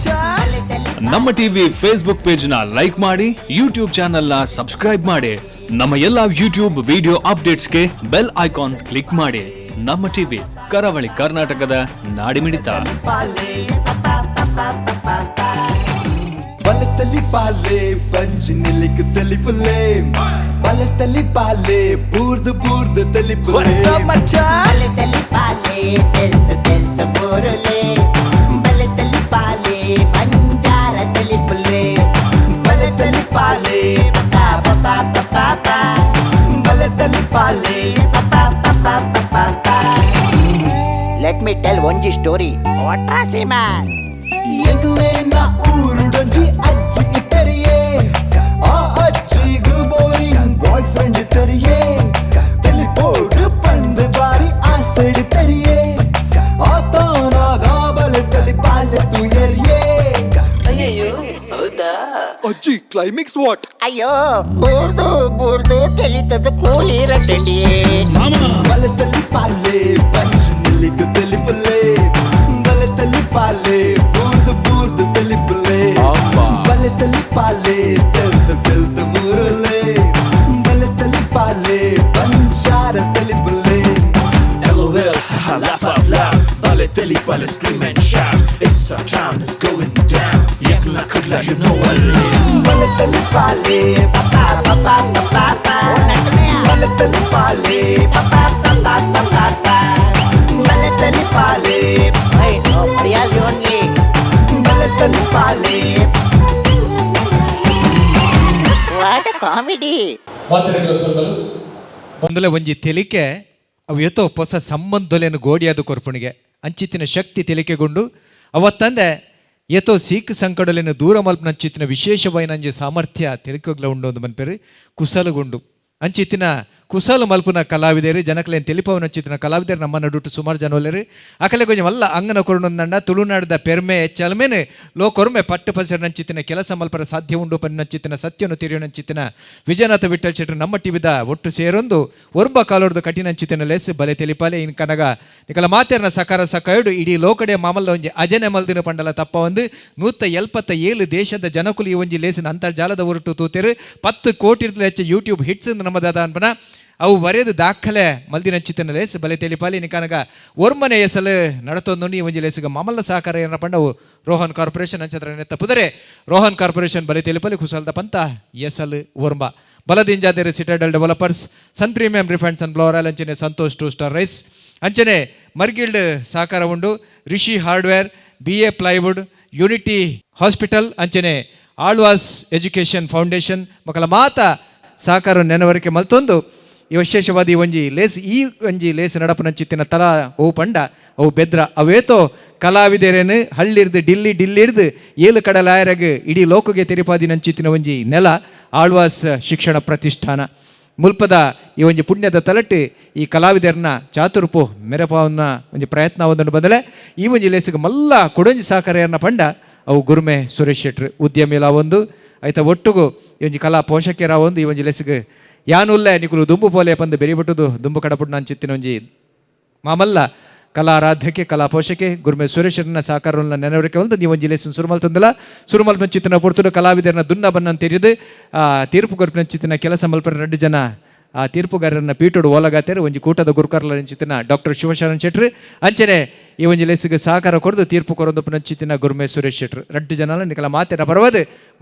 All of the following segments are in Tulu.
ಮಚ್ಚಾ. ನಮ್ಮ TV Facebook page ನ ಲೈಕ್ ಮಾಡಿ, ಯೂಟ್ಯೂಬ್ ಚಾನೆಲ್ ನ ಸಬ್ಸ್ಕ್ರೈಬ್ ಮಾಡಿ. ನಮ್ಮ ಎಲ್ಲಾ ಯೂಟ್ಯೂಬ್ ವಿಡಿಯೋ ಅಪ್ಡೇಟ್ಸ್ಗೆ bell icon click ಮಾಡಿ. ನಮ್ಮ ಟಿವಿ, ಕರಾವಳಿ ಕರ್ನಾಟಕದ ನಾಡಿಮಿಡಿತ. ಬಲತಲಿ ಪಾಲೆ ಪಂಚ್ ನಿಲಿಕ್ ತಲಿಪುಲೆ, ಬಲತಲಿ ಪಾಲೆ ಬೂರ್ದು ಬೂರ್ದು ತಲಿಪುಲೆ ಮಚ್ಚಾ. ಬಲೆ ಪಾಲೆ ತೆಲ್ತ ತೆಲ್ತ ಬೋರುಲೆ, ಬಲೆ ತಲಿ ಪಾಲೆ ಬಂಜಾರ ತಲಿಪುಲೆ. ಬಲತಲಿ ಪಾಲೆ ಪಾ ಪಾ ಪಾ ಪಾ ಪಾ. ಬಲತಲಿ ಪಾಲೆ. ಪಾ ಪಾ ಪಾ ಪಾ ಪಾ. Let me tell ಒಂಜಿ ಸ್ಟೋರಿ ವಾಟ್ರಾಸಿ ಮ್ಯಾನ್. ಎಂಕ್ಲೇನ ಊರುಡೊಂಜಿ ಅಜ್ಜಿ ಇತ್ತರಿಯೇ, ಆ ಅಜ್ಜಿಗು boring boy friend ಇತ್ತರಿಯೇ. ತೆಲಿಪೋಡು ಪಂದು ಬಾರಿ ಆಸೆಡ್ ತೆರಿಯೇ, ಆತನಾಗ ಬಲೆ ತಲಿ ಪಾಲೆ ತುಯರಿಯೇ. ಅಜ್ಜಿ, ಕ್ಲೈಮ್ಯಾಕ್ಸ್ what? ಅಯ್ಯೋ, ಬೂರ್ದು ಬೂರ್ದು ತೆಲಿತದ ಕೂಲಿ ರಟ್ಟಂಡಿ. ಬಲೆ ತಲಿ ಪಾಲೆ ಪಂಚ್ ನಿಲ್ಲಿಗು ತೆಲಿಪುಲೆ, ಬಲೆ ತಲಿ ಪಾಲೆ ಬೂರ್ದು ಬೂರ್ದು ತೆಲಿಪುಲೆ. ಬಲೆ ತಲಿ ಪಾಲೆ ತೆಲ್ತ ತೆಲ್ತ ಬೂರುಲೆ, ಬಲೆ ತಲಿ ಪಾಲೆ ಬಂಜಾರ ತೆಲಿಪುಲೆ. LOL, haha, laugh out loud. Bale teli pale, scream and shout. It's our town, it's going down. Yakla kudla, you know what it is. ಬಲೆ ತಲಿ ಪಾಲೆ ಪಾ ಪಾ ಪಾ ಪಾ ಪಾ. ಬಲೆ ತಲಿ ಪಾಲೆ ಪಾ ಪಾ ಪಾ ಪಾ ಪಾ. ಬಲೆ ತಲಿ ಪಾಲೆ I know Priyas only. ಬಲೆ ತಲಿ ಪಾಲೆ. What comedy! ಒಂದಲೆ ಒಂಜಿ ತೆಲಿಕೆ ಅವು ಏತೋ ಹೊಸ ಸಂಬಂಧೊಲೆನು ಗೋಡಿಯಾದ ಕೊರ್ಪುಣಿಗೆ ಅಂಚಿತ್ತಿನ ಶಕ್ತಿ ತೆಲಿಕೆಗೊಂಡು. ಅವತ್ತಂದೆ ಏತೋ ಸೀಕ್ ಸಂಕಡಲೆನು ದೂರ ಮಲ್ಪನಂಚಿತ್ತಿನ ವಿಶೇಷವಾಯಿನಂಜಿ ಸಾಮರ್ಥ್ಯ ತೆಲಿಕೆಗ್ಲ ಉಂಡು ಒಂದು ಮನ್ಪೇರು. ಕುಸಲುಗುಂಡು ಅಂಚಿತ್ತಿನ ಕುಸಲು ಮಲ್ಪುನ ಕಲಾವಿದರು, ಜನಕಲೇನು ತೆಲಿಪವನಂಚಿತ್ತಿನ ಕಲಾವಿದರು ನಮ್ಮ ನಡುಟು ಸುಮಾರು ಜನ ಒಲ್ಲೆರು. ಅಕಲೆ ಕೊಂಚ ಮಲ್ಲ ಅಂಗನ ಕೊರುಣಂದಂಡ ತುಳುನಾಡದ ಪೆರ್ಮೆ ಚಲ್ಮೇನೆ ಲೋಕೊರ್ಮೆ ಪಟ್ಟು ಪಸರಿನಂಚಿತ್ತಿನ ಕೆಲಸ ಮಲ್ಪರ ಸಾಧ್ಯ ಉಂಡು ಪನ್ನಂಚಿತ್ತಿನ ಸತ್ಯನು ತಿರಿಯನಂಚಿತ್ತಿನ ವಿಜಯನಾಥ ವಿಠಲ್ ಶೆಟ್ಟರು ನಮ್ಮ ಟಿವಿದ ಒಟ್ಟು ಸೇರೊಂದು ಒರ್ಬ ಕಾಲೋರ್ದು ಕಠಿಣಂಚಿತ್ತಿನ ಲೆಸ್ ಬಲೆ ತೆಲಿಪಾಲೆ. ಇನ್ ಕನಗ ನಿಕಲ ಮಾತೆರ್ನ ಸಕಾರ ಸಕಾಯುಡು ಇಡೀ ಲೋಕಡೆ ಮಾಮಲ್ಲ ಒಂಜಿ ಅಜನೆ ಮಲ್ದಿನ ಪಂಡಲ ತಪ್ಪ. ಒಂದು 177 ದೇಶದ ಜನಕುಲು ಈ ಒಂಜಿ ಲೇಸಿನ ಅಂತರ್ಜಾಲದ ಹೊರಟು ತೂತೆರು. 10 ಕೋಟಿ ಹೆಚ್ಚು ಯೂಟ್ಯೂಬ್ ಹಿಟ್ಸ್ ನಮ್ಮದಾದ ಅನ್ಪನ ಅವು ಬರೆದು ದಾಖಲೆ ಮಲ್ದಿನಂಚಿತ್ತಿನ ಲೇಸ್ ಬಲೆ ತೆಲಿಪಾಲಿ. ನಿಕನಗ ಒರ್ಮನೆ ಎಸಲು ನಡತೊಂದು ಈ ಒಂಜಿ ಲೇಸಿಗೆ ಮಾಮಲ್ಲ ಸಹಕಾರ ಏನ ಪಂಡ ಅವು ರೋಹನ್ ಕಾರ್ಪೊರೇಷನ್ ಅಂಚತ್ರ ನೆತ್ತ ಪುದರೆ ರೋಹನ್ ಕಾರ್ಪೊರೇಷನ್. ಬಲೆ ತೆಲಿಪಾಲಿ ಕುಸಲ್ದ ಪಂತ ಎಸಲು ಒರ್ಂಬ ಬಲದಿಂಜಾದೇರು Citadel developers, sun premium refined sunflower oil, ಅಂಚನೆ ಸಂತೋಷ್ two star rice, ಅಂಚನೆ ಮರ್ಗಿಲ್ಡ್ ಸಹಕಾರ ಉಂಡು. ರಿಷಿ hardware, BA plywood, unity hospital, ಅಂಚನೆ ಆಳ್ವಾಸ್ ಎಜುಕೇಷನ್ ಫೌಂಡೇಶನ್ ಮಕ್ಕಳ ಮಾತ ಸಹಕಾರ ನೆನವರಿಕೆ ಮಲ್ತೊಂದು ಈ ವಿಶೇಷವಾದ ಈ ಒಂಜಿ ಲೇಸ್ ನಡಪನಂಚಿತ್ತಿನ ತಲ ಅವು ಪಂಡ ಅವು ಬೆದ್ರ. ಅವೇತೋ ಕಲಾವಿದರೇನು ಹಳ್ಳಿರ್ದು ಡಿಲ್ಲಿ, ಡಿಲ್ಲಿರ್ದು ಏಳು ಕಡಲಾಯರಗ್ ಇಡೀ ಲೋಕಗೆ ತೆರಿಪಾದಿ ನಂಚಿತ್ತಿನ ಒಂಜಿ ನೆಲ ಆಳ್ವಾಸ್ ಶಿಕ್ಷಣ ಪ್ರತಿಷ್ಠಾನ. ಮುಲ್ಪದ ಈ ಒಂಜಿ ಪುಣ್ಯದ ತಲಟ್ಟು ಈ ಕಲಾವಿದರನ್ನ ಚಾತುರ್ಪು ಮೆರಪಾವನ್ನ ಒಂಜಿ ಪ್ರಯತ್ನ ಒಂದನ್ನು ಬದಲೆ ಈ ಒಂಜಿ ಲೇಸಿಗೆ ಮಲ್ಲ ಕೊಡೊಂಜಿ ಸಹಕಾರಿಯನ್ನ ಪಂಡ ಅವು ಗುರುಮೆ ಸುರೇಶ್ ಶೆಟ್ರು. ಉದ್ಯಮಿಲ ಒಂದು ಆಯ್ತ ಒಟ್ಟುಗು ಈ ಒಂಜಿ ಕಲಾ ಪೋಷಕರ ಒಂದು ಈ ಒಂಜಿ ಲೇಸಿಗೆ ಯಾನುಲ್ಲೆ ನಿಕುಲು ದುಂಬು ಪೋಲೆ ಪಂದು ಬೆರಿಬಿಟ್ಟುದು ದುಂಬು ಕಡಪುಟ್ಟು ನಾನು ಚಿತ್ತಿನ ಒಂಜಿ ಮಾಮಲ್ಲ ಕಲಾರಾಧ್ಯಕ್ಕೆ ಕಲಾ ಪೋಷಕೆ ಗುರುಮೆ ಸುರೇಶರನ್ನ ಸಹಕಾರವನ್ನ ನೆನವರಿಕೆ ಒಂದು ನೀವು ಒಂಜಿ ಲೇಸನ್ ಸುರುಮಲ್ ತಂದಲ ಸುರುಮಲ್ ಚಿತ್ತಿನ ಪೊರ್ತುಡು ಕಲಾವಿದರನ್ನ ದುನ್ನ ಬನ್ನ ತೆರೆದು ಆ ತೀರ್ಪು ಕೊರ್ಪಿನ ಚಿತ್ತಿನ ಕೆಲಸ ಮಲ್ಪರ ಎರಡು ಜನ ಆ ತೀರ್ಪುಗಾರರನ್ನ ಪೀಠೋಡು ಓಲಗಾತೇರು. ಒಂಜಿ ಕೂಟದ ಗುರುಕರ್ಲ ಚಿತ್ತಿನ ಡಾಕ್ಟರ್ ಶಿವಶರಣ್ ಶೆಟ್ರು, ಅಂಚನೆ ಈ ಒಂಜಿ ಲೇಸಿಗೆ ಸಹಕಾರ ಕೊಡ್ದು ತೀರ್ಪು ಕೊರೊಂದು ಚಿತ್ತಿನ ಗುರುಮೆ ಸುರೇಶ್ ಶೆಟ್ರು. ರಡ್ಡು ಜನ ನಿಕಲ ಮಾತಿನ ಪರವಾದ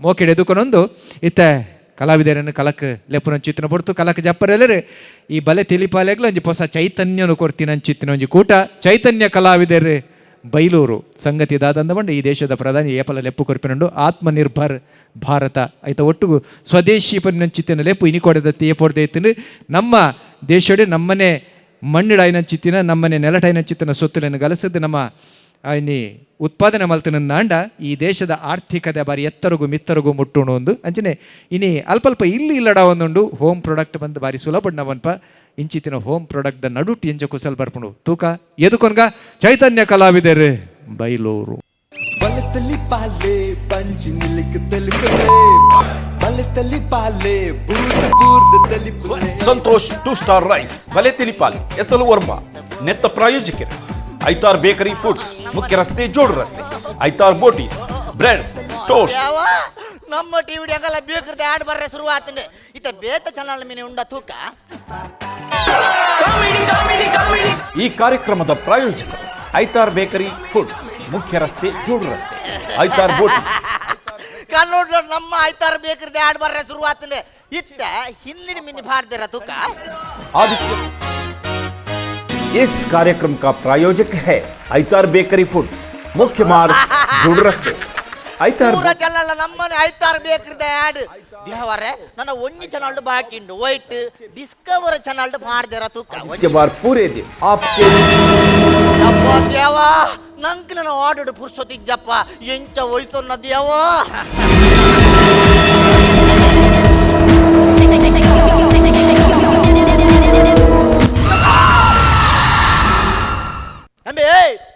ಮೋಕೆಡ್ ಎದುಕೊನೊಂದು ಇತ್ತ ಕಲಾವಿದರನ್ನು ಕಲಕ್ ಲೆಪ್ಪುನ ಚಿತ್ತಿನ ಪೊರ್ತು ಕಲಕ್ ಜಪ್ಪರೆಲ್ಲರು. ಈ ಬಲೆ ತಿಳಿಪಾಲೆಗ್ಲು ಒಂಜಿ ಹೊಸ ಚೈತನ್ಯನು ಕೊಡ್ತೀನಿ ಅಂಚಿತ್ತಿನ ಒಂಜಿ ಕೂಟ ಚೈತನ್ಯ ಕಲಾವಿದರು ಬೈಲೂರು. ಸಂಗತಿ ದಾದಂದ ಬಂಡ ಈ ದೇಶದ ಪ್ರಧಾನಿ ಏಪಲ ಲೆಪ್ಪು ಕೊರ್ಪಿನುಂಡು ಆತ್ಮನಿರ್ಭರ್ ಭಾರತ. ಆಯ್ತ ಒಟ್ಟು ಸ್ವದೇಶಿ ಪನ್ನಿನಂಚಿತ್ತಿನ ಲೆಪ್ಪು ಇನಿಕೊಡೆದ ತೀಯಪೊಡ್ದೆ. ನಮ್ಮ ದೇಶಡೆ ನಮ್ಮನೆ ಮಣ್ಣಿಡಾಯಿನ ಚಿತ್ತಿನ ನಮ್ಮನೆ ನೆಲಟಾಯಿನ ಚಿತ್ತಿನ ಸೊತ್ತುలను ಗಲಸದ್ದು ನಮ್ಮ ಇನಿ ಉತ್ಪಾದನೆ ಮಲ್ತಿನಂದಾಂಡ ಈ ದೇಶದ ಆರ್ಥಿಕತೆ ಬಾರಿ ಎತ್ತರಗು ಮಿತ್ತರಗು ಮುಟ್ಟುಣು ಒಂದು. ಅಂಚನೆ ಇನಿ ಅಲ್ಪ ಅಲ್ಪ ಇಲ್ಲಿ ಇಲ್ಲಡ ಒಂದುಂಡು ಹೋಮ್ ಪ್ರಾಡಕ್ಟ್ ಬಂದು ಬಾರಿ ಸುಲಭ ನವನ್ಪ. ಇಂಚಿತ್ತಿನ home product the ನಡುಟ್ ಎಂಚ ಕುಸಲ್ ಬರ್ಪುಂಡು ತೂಕ ಎದುಕೊನ್ಗ ಚೈತನ್ಯ ಕಲಾವಿದರು ಬೈಲೂರು. ಬಲತಲಿ ಪಾಲೆ ಪಂಚ್ ನಿಲಿಕ್ ತಲಿಪುಲೆ, ಬಲತಲಿ ಪಾಲೆ ಬೂರ್ದು ಬೂರ್ದು ತಲಿಪುಲೆ. ಸಂತೋಷ್ two star rice, ಬಲೆ ತಿಳಿಪಾಲ್, ಎಸಲು ವರ್ಮ. ನೆತ್ತ ಪ್ರಾಯೋಜಕರು ಐತಾರ್ ಬೇಕರಿ ಫುಡ್ಸ್, ಮುಖ್ಯ ರಸ್ತೆ, ಜೋಡು ರಸ್ತೆ. ಐತಾರ್ ಬೋಟೀಸ್, Breads, toast. ನಮ್ಮ ಟಿವಿ ಅಂಗಲ್ಲ ಬೇಕೃತ ಆಡ್ ಬರ್ರೆ ಶುರು ಆತಂಡೆ ಇತ ಬೇತ ಚಾನಲ್ ಮೀನಿ ಉಂಡ ತೂಕ. ಈ ಕಾರ್ಯಕ್ರಮದ ಪ್ರಾಯೋಜಕರು ಐತಾರ್ ಬೇಕರಿ ಫುಡ್, ಮುಖ್ಯ ರಸ್ತೆ, ಜೋಡು ರಸ್ತೆ, ಐತಾರ್ ಬೋಟ್. ಕನ್ನಡ ನಮ್ಮ ಐತಾರ ಬೇಕೃತ ಆಡ್ ಬರ್ರೆ ಶುರು ಆತಂಡೆ ಇತ್ತ ಹಿಂದಿನ ಮಿನಿ ಭಾರತೀರ ತೂಕ. आदित्य। इस कार्यक्रम का प्रायोजक है ಐತಾರ್ ಬೇಕರಿ ಫುಡ್ಸ್, ಮುಖ್ಯ ಮಾರ್ಗ್, ಜೋಡು ರಸ್ತೆ, ಐತಾರ್. ಪೂರ ಚಾನಲ್ ನಮ್ಮನೆ ಐತಾರ ಬೇಕೃತ ಆಡ್ ದೇವರೇ ನನ್ನ ಒಂಜಿ ಚಾನಲ್ ಬಾಕಿ ಉಂಡು white Discover channel ಮಾಡ್ದಿರ ತೂಕ. आदित्य बार पूरे दिन आपके ಅಪ್ಪ ದೇವ ನಂಗೆ ನನ್ನ ಆರ್ಡರ್ ಪುರ್ಸೊತ್ತಿಜ್ಜಪ್ಪ ಎಂಚ ವಯಸ್ಸನ್ನ ದೇವ. ಅಂಬೆ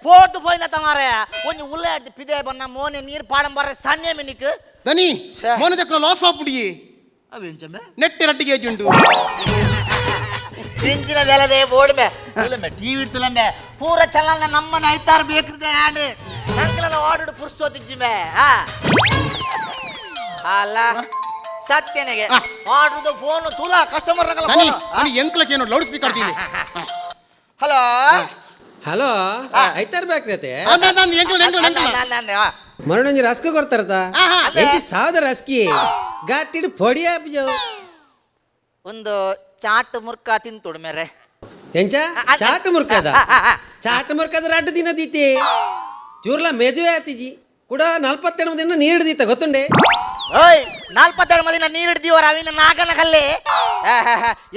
ಪೋರ್ತು ಪೋಯಿನ ತಮಾರೆ ಒಂಜಿ ಉಲ್ಲಾಡ್ದು ಪಿದೆ ಬನ್ನ ಮೋನೆ ನೀರು ಪಾಡಂ ಬರ್ರೆ ಸಣ್ಣ ಮಿನಿಕ್. ದನಿ. ಛೇ. ಮೋನೆ ದಕ್ಕ ಲಾಸ್ ಆಪುಡಿಯೇ. ಅವೆಂಚಂಬೆ? ನೆಟ್ ರಟ್ಟಿಗೆ ಉಂಟು. ಇಂಚಿನ ಬೆಲದೆ ಬೋಡ್ಮೆ ಇಲ್ಲಂಬೆ ಟಿವಿ ಇಡ್ತಿಲ್ಲಂಬೆ ಪೂರ ಚಲನ ನಮ್ಮನ ಐತಾರ ಬೇಕ್ರಿದೆ ಆಂಡ್ ನಂಗಲನ ಆರ್ಡರ್ ಪುರ್ಸೋತಿಜ್ಜಿಮೆ. ಆ ಅಲ್ಲ ಸತ್ಯನಿಗೆ ಆರ್ಡರ್ದು ಫೋನ್ ತುಲಾ ಕಸ್ಟಮರ್. ದನಿ ದನಿ ಎಂಕ್ಲಕ್ಕೆ ಏನು ಲೌಡ್ ಸ್ಪೀಕರ್ ತೀನಿ. ಹಲೋ. ಹಲೋ, ಐತಾರ್ ಬೇಕ್ರತೆ. ನಾನು ಎಂಕ್ಲ ಎಂಕ್ಲ ಎಂಕ್ಲ. ಮರಣಂಜಿ ರಸ್ಕ್ ಕೊಡ್ತಾರತ. ಎಂಚಿ ಸಾದ ರಸ್ಕಿ ಗಾಟಿಡ್ ಪೊಡಿ ಆಪಿಜವು. ಒಂದು ಚಾಟ್ ಮುರ್ಕ ತಿಂತುಡು ಮೇರೆ. ಎಂಚ ಚಾಟ್ ಮುರ್ಕದ? ಚಾಟ್ ಮುರ್ಕದ ರಡ್ಡು ದಿನ ದೀತಿ ಚೂರ್ಲ ಮೆದುವೆ ಆತಿಜಿ ಕೂಡ 47 ದಿನ ನೀರು ದೀತ ಗೊತ್ತುಂಡೆ. ಓಯ್ 42 ದಿನ ನೀರು ಹಿಡ್ದೀವರ ಅವಿನ ನಾಗನ ಕಲ್ಲೇ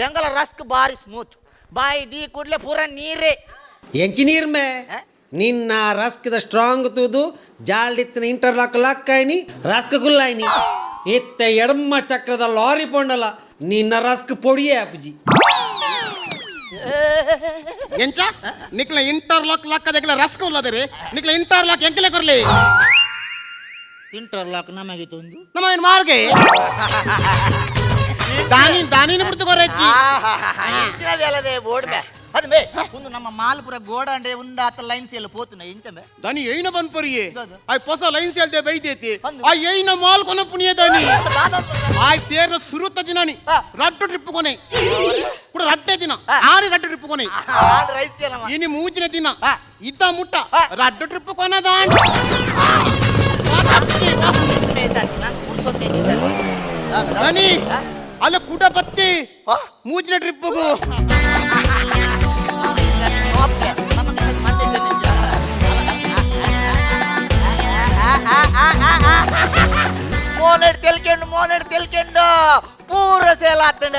ಎಂಗಲ ರಸ್ಕ್ ಬಾರಿ ಸ್ಮೂತ್ ಬಾಯಿ ದೀ ಕೂಡ್ಲೆ ಪೂರ ನೀರೇ. ಎಂಚಿ ನೀರ್ ಮೇ ನಿನ್ನ ರಸ್ಕ್ದ ಸ್ಟ್ರಾಂಗ್ ತೂದು ಜಾಲ್ಡಿತ್ತಿನ ಇಂಟರ್ಲಾಕ್ ಲಾಕ್ ಆಯ್ನಿ ರಸ್ಕ್ ಗುಲ್ಲಾಯ್ನಿ ಇತ್ತ ಎಡಮ್ಮ ಚಕ್ರದ ಲಾರಿ ಪೊಂಡಲ ನಿನ್ನ ರಸ್ಕ್ ಪೊಡಿಯೇ ಆಪುಜಿ. ಎಂಚ ನಿಕ್ಲ ಇಂಟರ್ಲಾಕ್ ಲಾಕ್ ಅದಕ್ಲ ರಸ್ಕ್ ಉಲ್ಲದರೆ ನಿಕ್ಲ ಇಂಟರ್ಲಾಕ್ ಎಂಕ್ಲೆ ಕೊರ್ಲಿ. ಇಂಟರ್ಲಾಕ್ ನಮಗೆ ತೊಂದು. ನಮ್ಮ ಏನು ಮಾರ್ಗೆ ದಾನಿ ದಾನಿನ ಬಿಡ್ತು ಕೊರಚ್ಚಿ. ಇಂಚಿನ ಬೇಲದೆ ಬೋರ್ಡ್ ಮೇ ಅದು ಮೇ ಒಂದು ನಮ್ಮ ಮಾಲ್ಪುರ ಗೋಡಂಡೆ ಒಂದು ಆತ ಲೈನ್ಸ್ ಎಲ್ಲ ಪೋತುನ ಇಂಚಮೆ. ದಾನಿ ಏನ ಬಂದ್ಪರಿಯೇ. ಹೌದು. ಆಯ್ ಹೊಸ ಲೈನ್ಸ್ ಹೇಳ್ದೆ ಬೈದೈತಿ. ಅಂದು. ಆ ಏನ ಮಾಲ್ ಕೊನ ಪುಣಿಯ ದಾನಿ ಆಯ್ ಸೇರ್ನ ಸುರುತ ದಿನಾನಿ ರಡ್ಡು ಟ್ರಿಪ್ ಕೊನೆ ಕೂಡ ರಡ್ಡೆ ದಿನ ಆರಿ ರಡ್ಡು ಟ್ರಿಪ್ ಕೊನೆ. ರೈಸ್ ನಮ್ಮ ಇನಿ ಮೂಜಿನ ದಿನ ಇದ್ದ ಮುಟ್ಟ ರಡ್ಡು ಟ್ರಿಪ್ ಕೊನದಾಂಡ್. ದಾನಿ ಅಲ್ಲ ಕುಟ ಬತ್ತಿ ಮೂಜಿನ ಟ್ರಿಪ್ಗೂ. ಮೋನೆಡ್ ತೆಲ್ಕೆಂಡು ಮೋನೆಡ್ ತೆಲ್ಕೆಂಡು ಪೂರ ಸೇಲ್ ಆತಂಡ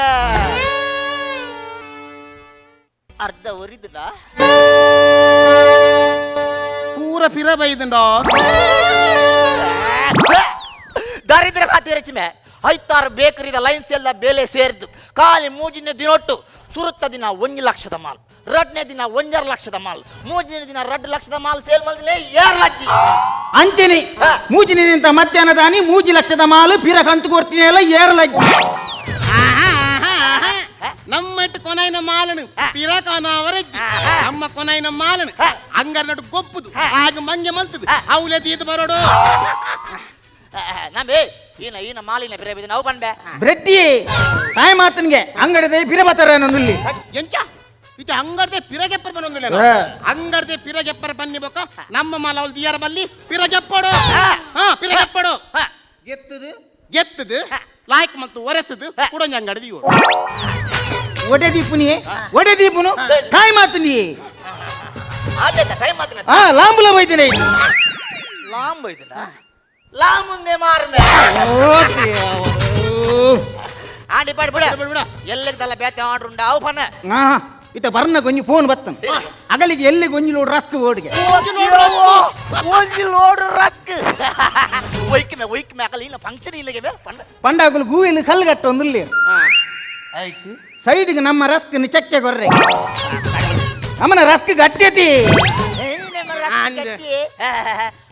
ಅರ್ಧ ಒರಿದುಡ. ಪೂರ ಪಿರ ಬೈದಂಡೋ. ದರಿದ್ರ ಖಾತೆ ರಚಿಮೆ ಐತಾರು ಬೇಕರಿದ ಲೈನ್ಸ್ ಎಲ್ಲ ಬೇಲೆ ಸೇರಿದ್ದು ಖಾಲಿ ಮೂಜಿನ ದಿನೊಟ್ಟು ಸುರುತ್ತ ದಿನ 1 ಲಕ್ಷದ ಮಾಲ್, ರಡ್ನೇ ದಿನ 1.5 ಲಕ್ಷದ ಮಾಲ್, ಮೂಜಿನ ದಿನ 2 ಲಕ್ಷದ ಮಾಲ್ ಸೇಲ್ ಮಾಡಿದ್ರೆ ಏರ್ ಲಜ್ಜಿ. ಅಂಚನೆ ಮೂಜಿನ ನಿಂತ ಮಧ್ಯಾಹ್ನ ದಾನಿ ಮೂಜಿ ಲಕ್ಷದ ಮಾಲು ಪಿರ ಕಂತು ಕೊಡ್ತೀನಿ ಅಲ್ಲ ಏರಲಜ್ಜಿ. ನಮ್ಮ ಇಟ್ಟು ಕೊನೈನ ಮಾಲನು ಪಿರ ಕಾನಾವರಜ್ಜಿ ನಮ್ಮ ಕೊನೈನ ಮಾಲನು ಅಂಗರ್ ನಡು ಗೊಪ್ಪುದು ಆಗ ಮಂಗೆ ಮಂತದು ಅವಲೆ ತೀದು ಬರೋಡು. ನಮ್ಮೇ ಈನ ಈನ ಮಾಲಿನ ಪಿರ ಬಿದ್ದು ನಾವು ಬನ್ಬೆ. ಬ್ರೆಡ್ಡಿ ತಾಯಿ ಮಾತನ್ಗೆ ಅಂಗಡಿದೆ ಪಿರ ಬತ್ತಾರ ಇಲ್ಲಿ. ಎಂಚ ಇದು ಅಂಗಡ್ದೆ ಪಿರಗೆಪ್ಪರ್ ಬನ್ನೊಂದಿಲ್ಲ. ಅಂಗಡ್ದೆ ಪಿರಗೆಪ್ಪರ್ ಬನ್ನಿ ಬೊಕ್ಕ ನಮ್ಮ ಮಾಲ ಅವಳು ದಿಯಾರ ಬಲ್ಲಿ ಪಿರಗೆಪ್ಪಡು ಹಾ ಪಿರಗೆಪ್ಪಡು ಗೆತ್ತದು ಗೆತ್ತದು ಲಾಯ್ಕ್ ಮತ್ತು ಒರೆಸದು ಕುಡಂಜ ಅಂಗಡಿ ಇವರು. ಒಡೆ ದೀಪುನಿ ಒಡೆ ದೀಪುನು ತಾಯಿ ಮಾತನಿ. ಆಚೆ ಟೈಮ್ ಮಾತಿನ. ಆ ಲಾಂಬುಲ ಬೈದಿನ ಇದು. ಲಾಂಬ್ ಇದನ್ನ ಲಾಂಬುಂದೆ ಮಾರ್ಮೆ ಆಂಡಿ ಪಾಡಿ ಬಿಡ ಬಿಡ. ಎಲ್ಲದಲ್ಲ ಬೇತೆ ಆರ್ಡರ್ ಉಂಡ ಅವು ಪನ್ನ. ಹಾ ಇತ ಬರ್ನ ಗೊಂಜಿ ಫೋನ್ ಬತ್ತನ್ ಅಗಲಿಗೆ ಎಲ್ಲಿ ಗೊಂಜಿ ಲೋಡ್ ರಸ್ಕ್ ಓಡಿಗೆ. ಒಂಜಿ ಲೋಡ್ ರಸ್ಕ್ ಒಯ್ಕಮೆ ಒಯ್ಕಮೆ ಅಕಲ ಇಲ್ಲ ಫಂಕ್ಷನ್ ಇಲ್ಲಗೆ ಪಂಡ. ಪಂಡಾಗುಲು ಗೂವಿಲು ಕಲ್ಲು ಕಟ್ಟೊಂದು ಇಲ್ಲಿ ಸೈಡ್ಗೆ ನಮ್ಮ ರಸ್ಕ್ ಚಕ್ಕೆ ಕೊರ್ರೆ ನಮ್ಮನ ರಸ್ಕ್ ಗಟ್ಟಿ.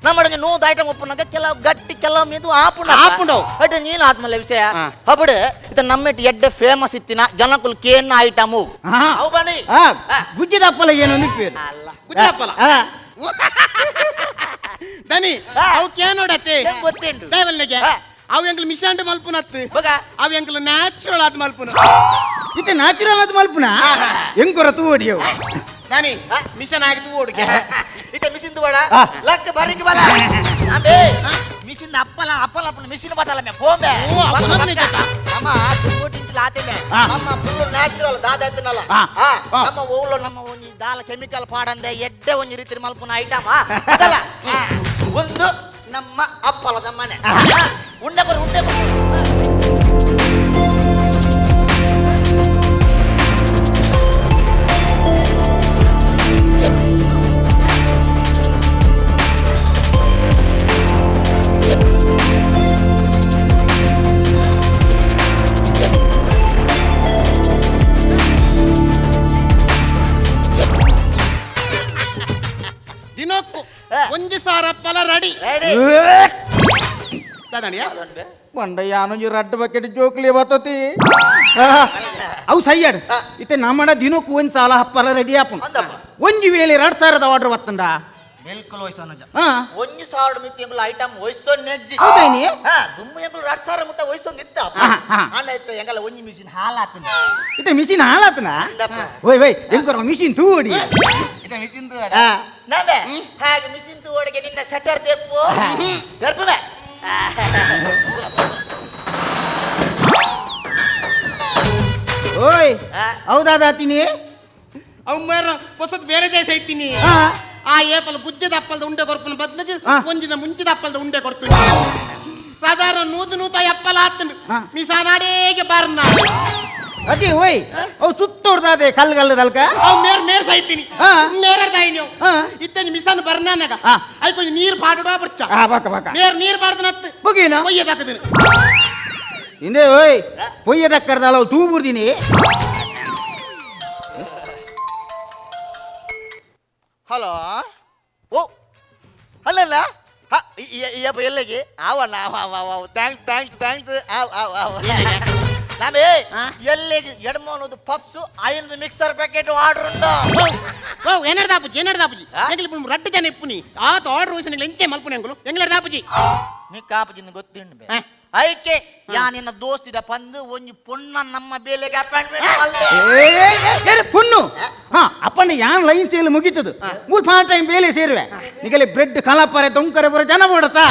ನಮ್ಮ ನೂದು ಐಟಮ್ ಉಪ್ಪುನಾಗ ಕೆಲವು ಗಟ್ಟಿ ಕೆಲವು ಮೆದು ಆಪುಂಡು. ಆಪುಂಡು. ಬಟ್ ನೀನು ಆತ್ಮಲ್ಲ ವಿಷಯ ಅప్పుడు ಇದು ನಮ್ಮ ಎಡ್ಡೆ ಫೇಮಸ್ ಇತ್ತಿನ ಜನಕುಲ್ ಕೇನ್ನ ಐಟಮು ಅವು ಬನ್ನಿ. ಗುಜ್ಜಿದಪ್ಪಲ ಏನು ನಿಪ್ಪೇರು. ಅಲ್ಲ. ಗುಜ್ಜಿದಪ್ಪಲ? ದನಿ ಅವು ಕೇನೋಡತ್ತೆ ಗೊತ್ತೇಂಡು ದೇವಲ್ನಿಗೆ ಅವು ಎಂಗ್ಲು ಮಿಷಾಂಡ್ ಮಲ್ಪುನತ್ತು ಅವು ಎಂಗ್ಲು ನ್ಯಾಚುರಲ್ ಆದ್ ಮಲ್ಪುನ ಇತ್ತೆ ನ್ಯಾಚುರಲ್ ಆದ್ ಮಲ್ಪುನ ಹೆಂಗ್ ತೂ ಹೊಡಿಯವು ದನಿ ಮಿಷನ್ ಆಗಿ ತೂ ಓಡಿಗೆ ಇತ್ತೆ ಮಿಷಿನ್ ತೂವಡ ಲಕ್ ಬರಿಗೆ ಬಲ ಅಂಬೆ ಮಿಷಿನ್ ಅಪ್ಪಲ ಅಪ್ಪಲ ಅಪ್ಪನ ಮಿಷಿನ್ ಬತ್ತಲ್ಲ ಮೇ ಫೋನ್ ನಮ್ಮ ದುಂಗುಟಿಂಚಲ ಆತಿಮೆ ನಮ್ಮ ಫುಲ್ ನ್ಯಾಚುರಲ್ ದಾದ ಆಯ್ತನಲ್ಲ ನಮ್ಮ ಓಲು ನಮ್ಮ ಒಂಜಿ ದಾಲ ಕೆಮಿಕಲ್ ಪಾಡಂದೆ ಎಡ್ಡೆ ಒಂಜಿ ರೀತಿ ಮಲ್ಪುನ ಐಟಮ್ ಅದಲ್ಲ ಒಂದು ನಮ್ಮ ಅಪ್ಪಲದ ಮನೆ ಉಂಡೆ ಬರು ಉಂಡೆ ಬರು ದಿನಕ್ಕೂ ಒಂಜಿ ಸಾರ ಅಪ್ಪಲ ರೆಡಿ ಬಂಡ ಯಾನೊಂಜಿ ರಡ್ಡ್ ಬಕೆಟ್ ಜೋಕ್ಲಿ ಬತ್ತತಿ ಅವು ಸಯ್ಯಾಡು ಇತ್ತೆ ನಮ್ಮಡ ದಿನಕ್ಕೂ ಒಂದ್ ಸಾಲ ಹಪ್ಪಲ ರೆಡಿ ಆಪುಂಡು ಒಂಜಿ ವೇಳೆ ಎರಡು ಸಾವಿರದ ಆರ್ಡರ್ ಬತ್ತಂಡ ಬಿಲ್ಕುಲ್ ವಯಸ್ಸು ಹಾ. ಒಂಜಿ ಸಾವಿರ ಮಿತಿ ಎಂಬುಲ ಐಟಮ್ ವಯಸ್ಸು ನೆಜ್ಜಿ ಹೌದಾಯ್ನಿ? ಹಾ ದುಮ್ಮು ಎಂಬುಲು 2000 ಮುಟ್ಟ ವಯಸ್ಸೊಂದು ಇತ್ತ ಹಾ, ಹಾ. ಆಂಡ ಇತ್ತ ಎಂಗಲ ಒಂಜಿ ಮಿಷಿನ್ ಹಾಲಾತನ ಇತ್ತೆ ಮಿಷಿನ್ ಹಾಲಾತನ ಓಯ್ ಓಯ್ ಎಂಕೊರ ಮಿಷಿನ್ ತೂಡಿ ಇತ್ತ ಮಿಷಿನ್ ತೂವಡ ನಾವೆ ಹಾಗೆ ಮಿಷಿನ್ ತೂವಡಿಗೆ ನಿನ್ನ ಶಟರ್ ತೆಪ್ಪು ತೆಪ್ಪುವೆ ಓಯ್ ಹೌದಾದಾತೀನಿ ಅವು ಮೇರ ಹೊಸದ್ ಬೇರೆ ದೇಶ ಐತೀನಿ ಆ ಏಪಲ್ ಗುಜ್ಜದ ಅಪ್ಪಲ್ದ ಉಂಡೆ ಕೊರ್ಪುನ ಬದ್ಲಿಗೆ ಒಂಜಿನ ಮುಂಚಿದ ಅಪ್ಪಲ್ದ ಉಂಡೆ ಕೊಡ್ತೀನಿ ಸಾಧಾರಣ ನೂದು ನೂತ ಅಪ್ಪಲ ಆತನು ಮಿಸಾನಾಡೇಗೆ ಬಾರ್ನ ಅದೇ ಓಯ್ ಅವು ಸುತ್ತೋಡ್ದಾದೆ ಕಲ್ಲು ಕಲ್ಲದಲ್ಕ ಅವು ಮೇರ್ ಮೇರ್ ಸೈತೀನಿ ಮೇರಡ್ದಾಯಿ ನೀವು ಇತ್ತಂಜಿ ಮಿಸಾನ್ ಬರ್ನಾನಗ ಅಯ್ ಕೊಂಚ ನೀರು ಪಾಡುಡ ಬರ್ಚ ಬಾಕ ಬಾಕ ಮೇರ್ ನೀರು ಪಾಡ್ದನತ್ತು ಬುಗೇನ ಪೊಯ್ಯದಾಕದಿನ ಹಿಂದೆ ಓಯ್ ಪೊಯ್ಯದಕ್ಕರ್ದಲ್ಲ ಅವು ತೂಬುರ್ದಿನಿ ಹಲೋ ಓ ಅಲ್ಲಲ್ಲ ಹಾ ಇಯಪ್ಪ ಎಲ್ಲಿಗೆ ಆವಣ್ಣ ಆವ ಆವ ಆವ thanks thanks thanks ಆವ್ ಆವ್ ಆವ್ ನಾಮೇ ಎಲ್ಲಿಗೆ ಎಡಮೋನದು ಪಪ್ಸು ಐದು ಮಿಕ್ಸರ್ ಪ್ಯಾಕೆಟ್ ಆರ್ಡರ್ ಉಂಟು ಓ ಏನಾರ ದಾಪುಜಿ ಏನಾರ ದಾಪುಜಿ ಎಂಗ್ಲಿ ರಡ್ಡು ಜನ ಇಪ್ಪುನಿ ಆತ ಆರ್ಡರ್ ವಯಸ್ಸು ಎಂಚೆ ಮಲ್ಪುನಿ ಎಂಗುಲು ಎಂಗ್ಲ ದಾಪುಜಿ ನೀ ಕಾಪುಜಿಂದ ಗೊತ್ತಿಂಡು ಬೇ ಐಕೆ ಯಾ ನಿನ್ನ ದೋಸ್ತಿದ ಪಂದು ಒಂಜಿ ಪೊಣ್ಣ ನಮ್ಮ ಬೇಲೆಗೆ ಅಪಾಯಿಂಟ್ಮೆಂಟ್ ಪುಣ್ಣು ಹಾ ಅಪ್ಪಣ್ಣ ಯಾನ್ ಲೈನ್ ಸೇಲ್ ಮುಗೀತದು ಮೂರು ಪಾರ್ ಟೈಮ್ ಬೇಲೆ ಸೇರುವೆ ನಿಗಲಿ ಬ್ರೆಡ್ ಕಲಾಪರೆ ದೊಂಕರೆ ಬರೋ ಜನ ಬೋಡತಾ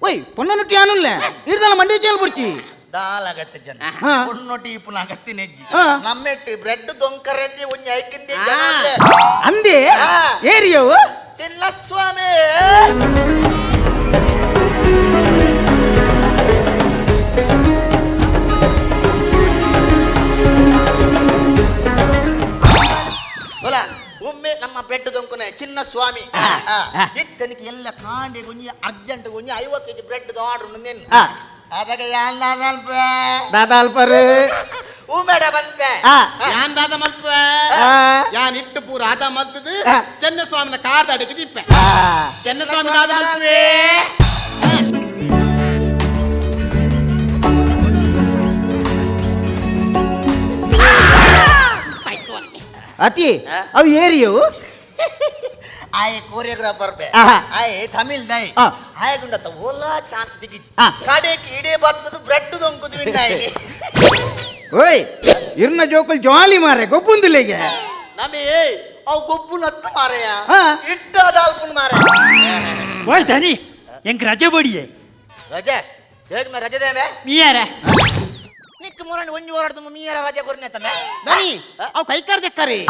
ಓಯ್ ಪೊಣ್ಣನುಟ್ಟಿ ಯಾನುಲ್ಲ ಇರ್ದಲ್ಲ ಮಂಡಿ ಚೇಲ್ ಬುರ್ಚಿ ದಾಲಾಗತ್ತೆ ಜನ ಹಾ. ಪೊಣ್ಣೊಟ್ಟಿ ಇಪ್ಪುನ ಅಗತ್ಯ ನೆಜ್ಜಿ ಹಾ. ನಮ್ಮೆಟ್ಟು ಬ್ರೆಡ್ ದೊಂಕರೆಂದಿ ಒಂಜಿ ಐಕಿಂದಿ ಜನ ಅಂದೆ ಏರಿಯವು ಚಿನ್ನಸ್ವಾಮಿ ಒಲ ಒಮ್ಮೆ ನಮ್ಮ ಬ್ರೆಡ್ ದೊಂಕುನೆ ಚಿನ್ನಸ್ವಾಮಿ ಇತ್ತನಿಗೆ ಎಲ್ಲ ಕಾಂಡಿ ಒಂಜಿ ಅರ್ಜೆಂಟ್ ಒಂಜಿ 50 ಕೆಜಿ ಬ್ರೆಡ್ ಆರ್ಡರ್ ನಿನ್ನ ಅದಾಗ ಯಾನ್ ದಾದಾ ಅಲ್ಪರು ಉಮೇಡ ಬನ್ಪೆ ಯಾನ್ ದಾದ ಮಲ್ಪೆ ಯಾನ್ ಇಟ್ಟು ಪೂರ ಆದ ಮಲ್ತದು ಚೆನ್ನಸ್ವಾಮಿನ ಕಾರ್ ಅಡಕ್ಕೆ ದಿಪ್ಪೆ ಚೆನ್ನಸ್ವಾಮಿ ದಾದ ಮಲ್ಪೆ ಅತಿ ಅವು ಏರಿಯವು ಆಯ್ ಕೊರಿಯೋಗ್ರಾಫರ್ ಬೆ ಆಯ್ ತಮಿಳ್ ದೈ ಆಯ್ ಗುಂಡತ್ತ ಓಲಾ ಚಾನ್ಸ್ ದಿಗಿಜಿ ಕಡೆಗೆ ಇಡೇ ಬತ್ತದು ಬ್ರೆಡ್ ದೊಂಕುದು ವಿನ್ನಾಯಿ ಓಯ್ ಇರ್ನ ಜೋಕುಲ್ ಜಾಲಿ ಮಾರೆ ಗೊಬ್ಬುಂದುಲೆಗೆ ನಮಿ ಅವು ಗೊಬ್ಬು ನತ್ತು ಮಾರೆಯ ಇಟ್ಟ ಅದಾಲ್ಪುನ್ ಮಾರೆ ಓಯ್ ಧನಿ ಎಂಕ್ ರಜೆ ಬಡಿಯೆ ರಜೆ ಹೇಗೆ ಮೇ ರಜೆ ದೇಮೆ ಮೀಯಾರ ನಿಕ್ಕ ಮೊರನ್ ಒಂಜಿ ಓರಾಡ್ದು ಮೀಯಾರ ರಜೆ ಕೊರ್ನೆ ತಮ್ಮೆ ಧನಿ ಅವು ಕೈಕಾರ್ ದೆಕ್ಕರಿ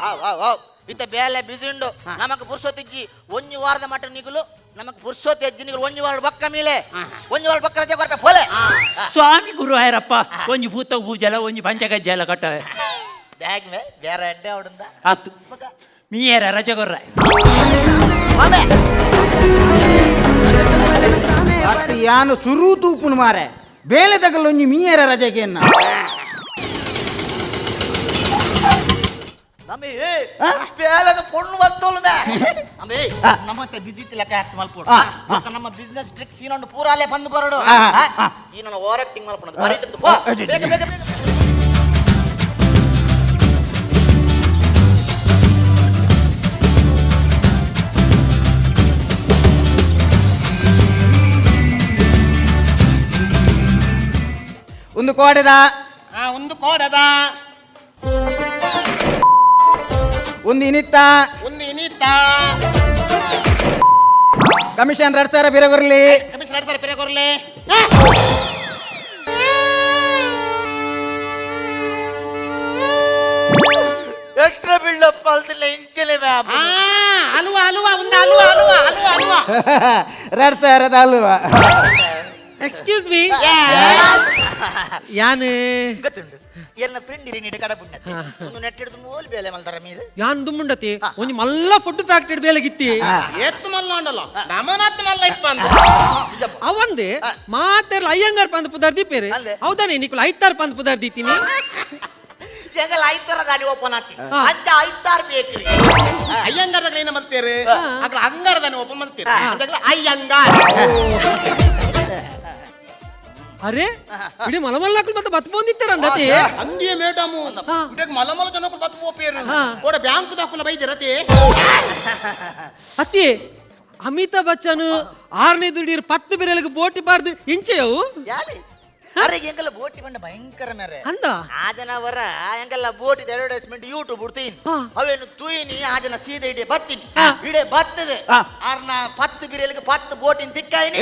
ಆವ್ ಆವ್ ಆವ್ ಇತ್ತ ಬೇಲೆ ಬಿಸಿ ಉಂಡು ನಮಕ್ ಪುರ್ಸೊತ್ತಿಜ್ಜಿ ಒಂಜಿ ವಾರದ ಮಟ್ಟ ನಿಗುಲು ನಮಕ್ ಪುರ್ಸೊತ್ತಿ ಅಜ್ಜಿ ನಿಗುಲು ಒಂಜಿ ವಾರ ಬಕ್ಕ ಮೇಲೆ ಒಂಜಿ ವಾರ ಬಕ್ಕ ರಜೆ ಕೊರ್ಪೆ ಪೋಲೆ ಸ್ವಾಮಿ ಗುರು ಹಾಯರಪ್ಪ ಒಂಜಿ ಭೂತ ಪೂಜಲ ಒಂಜಿ ಪಂಚಗಜ್ಜಲ ಕಟ್ಟವೆ ಬ್ಯಾಗ್ ಮೇ ಬೇರೆ ಎಡ್ಡೆ ಅವಡುಂದ ಆತು ಮೀಯಾರ ರಜೆ ಕೊರ್ರ ಅತ್ತು ಯಾನು ಸುರು ತೂಪುನು ಮಾರೆ ಬೇಲೆ ತಗಲೊಂಜಿ ಮೀಯರ ರಜೆಗೆ ನಮ್ಮಿ ಬೇಲೆದ ಪೊಣ್ಣು ಬತ್ತೋಲು ಮೇ ನಮ್ಮಿ ನಮ್ಮತ್ತೆ ಬಿಜಿ ಲೆಕ್ಕ ಹಾಕ್ತ ಮಲ್ಪೋಡು ನಮ್ಮ ಬಿಸ್ನೆಸ್ ಟ್ರಿಕ್ಸ್ ಇನ್ನೊಂದು ಪೂರಾಲೆ ಬಂದು ಕೊರಡು ಈ ನನ್ನ ಓವರ್ ಆಕ್ಟಿಂಗ್ ಮಲ್ಪೋಣ ಬರೀ ಪೋ ಬೇಗ ಬೇಗ ಬೇಗ ಒಂದು ಕೋಡೆದ. ಒಂದು ಕೋಡೆದ. ಒಂದು ಇನಿತ್ತ. ಒಂದು ಇನಿತ್ತ. ಕಮಿಷನ್ 2000 ಬೇರೆ ಕೊರ್ಲಿ. ಕಮಿಷನ್ 2000 ಬೇರೆ ಕೊರ್ಲಿ. ಎಕ್ಸ್ಟ್ರಾ ಬಿಲ್ಡಪ್ ಅಲ್ತಿಲ್ಲ ಇಂಚಲೆ ಮ್ಯಾಪ್. ಹಲ್ವಾ ಹಲ್ವಾ ಒಂದು ಹಲ್ವಾ ಹಲ್ವಾ ಹಲ್ವಾ ಹಲ್ವಾ. 2000 ಹಲ್ವಾ. ಎಕ್ಸ್ಕ್ಯೂಸ್ ಮೀ, ಯಾನ್ ಗೊತ್ತುಂಟು ಎನ್ನ ಫ್ರೆಂಡ್ ಇರಿ ನೀಡೆ ಕಡ ಪುಣ್ಯತೆ ಒಂದು ನೆಟ್ ಹಿಡಿದು ಮೋಲ್ ಬೇಲೆ ಮಲ್ತಾರ ಮೀರು. ಯಾನ್ ದುಮ್ಮುಂಡತಿ ಒಂಜಿ ಮಲ್ಲ ಫುಡ್ ಫ್ಯಾಕ್ಟರಿ ಬೇಲೆಗಿತ್ತಿ. ಏತ್ತು ಮಲ್ಲ ಉಂಡಲ್ಲ ನಮನತ್ತು ಮಲ್ಲ ಇಪ್ಪಂದು ಅವಂದೆ ಮಾತೆರ್ಲ ಅಯ್ಯಂಗಾರ್ ಪಂದ್ ಪುದಾರ್ ದೀಪೇರು ಹೌದಾನೆ ನಿಕುಲ್ ಐತಾರ್ ಪಂದ್ ಪುದಾರ್ ದೀತೀನಿ. ಎಂಗಲ ಐತಾರ ಗಾಡಿ ಓಪನ್ ಆತಿ ಅಂಚ ಐತಾರ್ ಬೇಕ್ರಿ. ಅಯ್ಯಂಗಾರದಾಗ ಏನ ಮಲ್ತೇರು ಅಗ್ಲ ಅಂಗಾರದಾನೆ ಓಪನ್ ಮಲ್ತೇರು ಅಂದಾಗಲ ಅಯ್ಯಂಗಾರ್. ಅರೆ ಇಡೀ ಮಲಮಲ್ಲಾಕುಲ್ ಮತ್ತೆ ಬತ್ ಬಂದಿತ್ತಾರ ಅಂದತಿ. ಅಂದಿಯೇ ಮೇಡಮ್ ಇಡಕ್ ಮಲಮಲ ಜನಕ್ಕೂ ಬತ್ ಪೋಪೇರು ಕೋಡ ಬ್ಯಾಂಕ್ ದಾಕುಲ ಬೈದಿರತಿ. ಅತ್ತಿ ಅಮಿತಾಬ್ ಬಚ್ಚನ್ 6ನೇ ದುಡೀರ್ 10 ಬಿರಲಿಗೆ ಬೋಟಿ ಬಾರ್ದು ಇಂಚೆಯವು. ಅರೆ ಎಂಗೆಲ್ಲ ಬೋಟಿ ಬಂಡ ಭಯಂಕರ ಮೇರೆ ಅಂದ ಆ ಜನವರ ಎಂಗೆಲ್ಲ ಬೋಟಿದ ಅಡ್ವರ್ಟೈಸ್ಮೆಂಟ್ ಯೂಟ್ಯೂಬ್ ಬಿಡ್ತೀನಿ ಅವೇನು ತೂಯಿನಿ ಆ ಜನ ಸೀದಾ ಇಡೇ ಬತ್ತೀನಿ ಇಡೇ ಬತ್ತದೆ ಆರ್ನ 10 ಬಿರಲಿಗೆ 10 ಬೋಟಿನ ತಿಕ್ಕಾಯಿನಿ.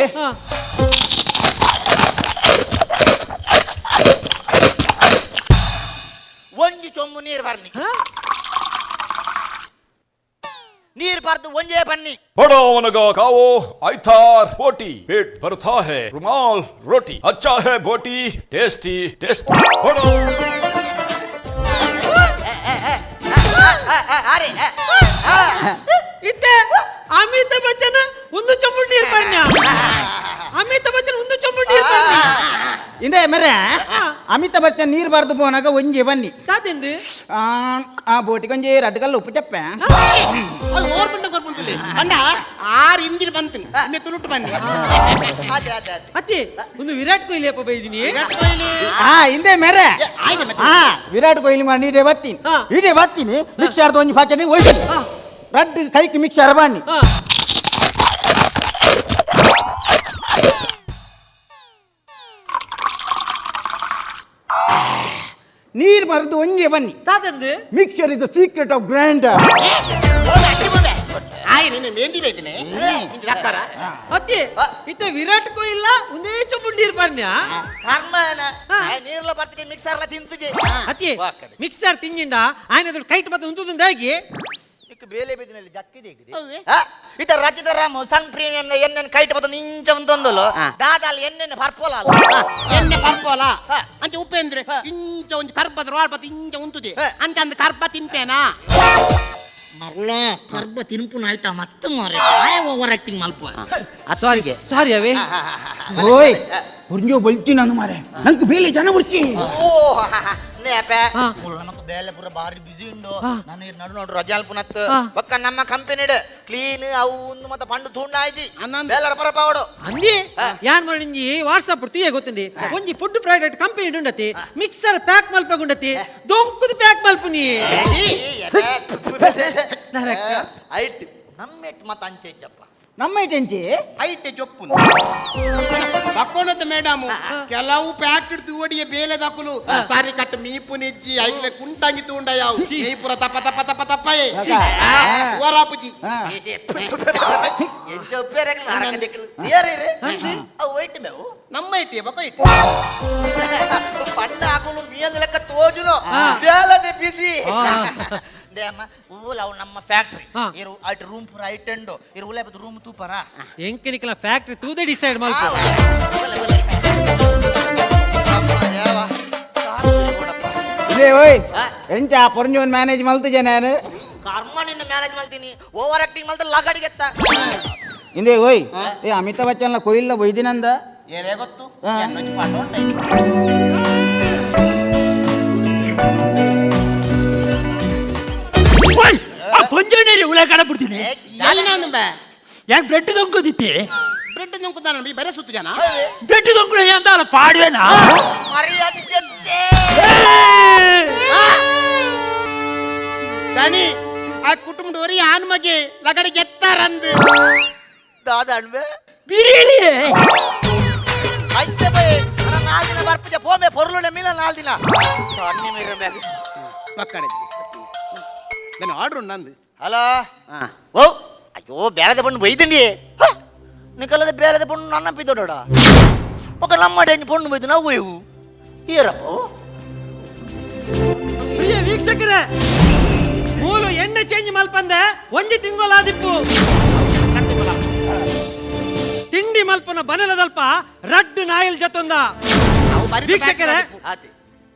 ಒಂಜಿ ಚೊಂಬು ನೀರು ಬರ್ನಿ ನೀರು ಬಾರ್ದು ಒಂಜೇ ಬನ್ನಿ. बड़ो खाओ आइथार बोटी पेट भरता है रुमाल रोटी अच्छा है बोटी टेस्टी टेस्टी बड़ो. ಇತ್ತೆ ಅಮಿತಾಬ್ ಬಚ್ಚನ್ ಒಂದು ಚೊಂಬು ನೀರು ಬನ್ನಿ. ಅಮಿತಾಬ್ ಬಚ್ಚನ್ ಒಂದು ಚೊಂಬು ನೀರು ಬನ್ನಿ. ಇಂದೇ ಮರೆ ಅಮಿತಾಬ್ ಬಚ್ಚನ್ ನೀರು ಬಾರ್ದು ಪೋನಾಗ ಒಂಜಿ ಬನ್ನಿ. ತಾತೆಂದು ಆ ಬೋಟಿಗೆ ಒಂಜಿ ರಡ್ಗಲ್ಲು ಉಪ್ಪು ಚಪ್ಪೆ. ಅದು ಓರ್ ಬಂಡ ಕೊರ್ಪುಂಟುಲಿ ಅಣ್ಣ ಆರು ಇಂದಿರ ಬಂತು ಇನ್ನೆ ತುಳುಟು ಬನ್ನಿ. ಅತ್ತಿ ಒಂದು ವಿರಾಟ್ ಕೊಹ್ಲಿ ಅಪ್ಪ ಬೈದಿನಿ. ಹಿಂದೆ ಮೇರೆ ವಿರಾಟ್ ಕೊಹ್ಲಿ ಮಾಡಿ ಇಡೇ ಬತ್ತೀನಿ ಇಡೇ ಬತ್ತೀನಿ ಮಿಕ್ಸರ್ದ ಒಂಜಿ ಪಾಕೆಟ್ ಒಯ್ತೀನಿ ರಡ್ಡು ಕೈಕ್ ಮಿಕ್ಸರ್ ಬನ್ನಿ. ನೀರು ಮರೆದು ಒಂಜೆ ಬನ್ನಿ. ತಾತಂದು ಮಿಕ್ಸರ್ ಇದು ಸೀಕ್ರೆಟ್ ಆಫ್ ಗ್ರ್ಯಾಂಡ್. ಅತ್ತಿ ಇತ್ತ ವಿರಾಟ್ ಕೊಹ್ಲಿ ಒಂದೇ ಚೊಂಬು ನೀರು ಬರ್ನ್ಯ ಕರ್ಮನ ನೀರ್ಲ ಬರ್ತದೆ ಮಿಕ್ಸರ್ಲ ತಿಂತಜೆ. ಅತ್ತಿ ಮಿಕ್ಸರ್ ತಿಂಜಿಂಡ ಆಯ್ನ ಕೈಟ್ ಮತ್ತೆ ಉಂಟುದಾಗಿ ಇಕ್ಕ ಬೇಲೆ ಬೇದಿನಲ್ಲಿ ಜಕ್ಕಿದೆ ಇತ ರಾಜ್ಯದ ರಾಮ ಸನ್ ಪ್ರೀಮಿಯಂ ಎಣ್ಣೆ ಕೈಟ್ ಬತ್ತ ನಿಂಚ ಒಂದೊಂದಲು ದಾದಾಲ್ ಎಣ್ಣೆ ಪರ್ಪೋಲ ಎಣ್ಣೆ ಪರ್ಪೋಲ ಅಂಚೆ ಉಪೇಂದ್ರೆ ಇಂಚ ಒಂಜಿ ಕರ್ಬದ ರೋಡ್ ಬತ್ತ ಇಂಚ ಉಂತುದೆ ಅಂಚ ಅಂದ ಕರ್ಬ ತಿನ್ಪೇನಾ ಮರ್ಲ ಕರ್ಬ ತಿನ್ಪುನ ಆಯ್ತಾ ಮತ್ತೆ ಮಾರೆ ಓವರ್ ಆಕ್ಟಿಂಗ್ ಮಲ್ಪ. ಸಾರಿ ಸಾರಿ ಅವೇ. ಓಯ್ ಉರ್ಂಜೋ ಬಲ್ತಿ ನಾನು ಮಾರೆ ನಂಗೆ ಬೇಲೆ ಜನ ಬರ್ತಿ. ಓ ನೇಪೆ ನಮಕ್ ಬೇಲೆ ಪೂರ ಬಾರಿ ಬಿಸಿ ಉಂಡು ನಾನು ನಡು ನೋಡು ರಜೆ ಅಲ್ಪುನತ್ ಪಕ್ಕ ನಮ್ಮ ಕಂಪನಿ ಕ್ಲೀನ್ ಅವು ಒಂದು ಮತ್ತೆ ಪಂಡು ತೂಂಡ ಆಯ್ತಿ ಬೇಲರ ಪರ ಪಾವಡು ಅಂದಿ ಯಾನ್ ಮಾಡಿ ವಾಟ್ಸಪ್ ತೀಯ ಗೊತ್ತುಂಡಿ ಒಂಜಿ ಫುಡ್ ಫ್ರೈಡ್ ರೈಟ್ ಕಂಪನಿ ಉಂಡತಿ ಮಿಕ್ಸರ್ ಪ್ಯಾಕ್ ಮಲ್ಪಗುಂಡತಿ ದೊಂಕುದು ಪ್ಯಾಕ್ ಮಲ್ಪುನಿ. ಐಟ್ ನಮ್ಮೆಟ್ ಮತ್ತೆ ಅಂಚೆ ಇಜ್ಜಪ್ಪ. ನಮ್ಮ ಐಟೆಂಚಿ ಐಟೆ ಚೊಪ್ಪು ಬಕ್ಕೊಂಡತ್ತ ಮೇಡಮ್ ಕೆಲವು ಪ್ಯಾಕೆಟ್ ತೂವಡಿಯ ಬೇಲೆ ದಾಕುಲು ಸಾರಿ ಕಟ್ಟು ಮೀಪು ನೆಜ್ಜಿ ಐಕ್ಲೆ ಕುಂಟಂಗಿ ತೂಂಡ ಯಾವು ಮೀಪುರ ತಪ್ಪ ತಪ್ಪ ತಪ್ಪ ತಪ್ಪಯೇ ವರಾಪುಜಿ ನಮ್ಮ ಐಟಿ ಬಕ್ಕ ಐಟಿ ಪಂಡ ಹಾಕಲು ಮೀಯಂದ ಲೆಕ್ಕ ತೋಜುನು ಬೇಲದೆ ಬಿಸಿ ದೇಮ್ಮ ಊಲ ಅವು ನಮ್ಮ ಫ್ಯಾಕ್ಟ್ರಿ ಇರು ಅಟ್ ರೂಮ್ ಪೂರ ಐಟೆಂಡು ಇರು ಉಲೆ ರೂಮ್ ತೂಪರ ಎಂಕನಿಕಲ ಫ್ಯಾಕ್ಟ್ರಿ ತೂದೆ ಡಿಸೈಡ್ ಮಲ್ಪ. ಇದೇ ಓಯ್ ಎಂಚ ಪೊರಂಜೋನ್ ಮ್ಯಾನೇಜ್ ಮಲ್ತುಜೆ ನಾನು ಕರ್ಮ ನಿನ್ನ ಮ್ಯಾನೇಜ್ ಮಲ್ತೀನಿ ಓವರ್ ಆಕ್ಟಿಂಗ್ ಮಲ್ತ ಲಗಡಿಗೆತ್ತ. ಇಂದೇ ಓಯ್ ಏ ಅಮಿತಾಬ್ ಬಚ್ಚನ್ಲ ಕೊಯ್ಲ ಒಯ್ದಿನಂದ ಏರೇ ಗೊತ್ತು. ಪಂಜೋನೇರಿ ಉಳ ಕಾಣಬಿಡ್ತೀನಿ. ಯಾಕೆ ಬ್ರೆಡ್ ದೊಂಕುದಿತ್ತಿ? ಬ್ರೆಡ್ ದೊಂಕುದಾನ ಬರೇ ಸುತ್ತು ಜನ ಬ್ರೆಡ್ ದೊಂಕುನ ಅಂತ ಅಲ್ಲ ಪಾಡುವೆನಾ? ದನಿ ಆ ಕುಟುಂಬದವರು ಯಾನ್ ಮಗೆ ಲಗಡೆ ಗೆತ್ತಾರಂದು ದಾದ ಅಣ್ವೆ ಬಿರಿಲಿ ಐತೆ ಬೈ. ನಾಲ್ ದಿನ ಬರ್ಪುಜ ಪೋಮೆ ಪೊರ್ಲುಳೆ ಮೀನ 4 ದಿನ ಅಣ್ಣಿ ಮೀರ ಬ್ಯಾಗ್ ಪಕ್ಕಡೆ ನಾನು ಆರ್ಡರ್ ನಂದು. ಹಲೋ. ಓ ಅಯ್ಯೋ ಬೇರೆದ ಪಣ್ಣು ಬೈದಂಡಿ ನಿಕಲದ ಬೇರೆದ ಪಣ್ಣು ನನ್ನ ಪಿದೋಡ ఒక ನಮ್ಮ ಪಣ್ಣು ಬೈದು ನಾವು ಒಯ್ವು ಏರಪ್ಪ. ಪ್ರಿಯ ವೀಕ್ಷಕರೇ, ಮೂಲು ಎಣ್ಣೆ ಚೇಂಜ್ ಮಲ್ಪಂದೆ ಒಂಜಿ ತಿಂಗೊಲಾದಿಪ್ಪು ತಿಂಡಿ ಮಲ್ಪನ ಬನಲದಲ್ಪ ರಡ್ಡು ನಾಯಿಲ್ ಜತೊಂದ. ವೀಕ್ಷಕರೇ,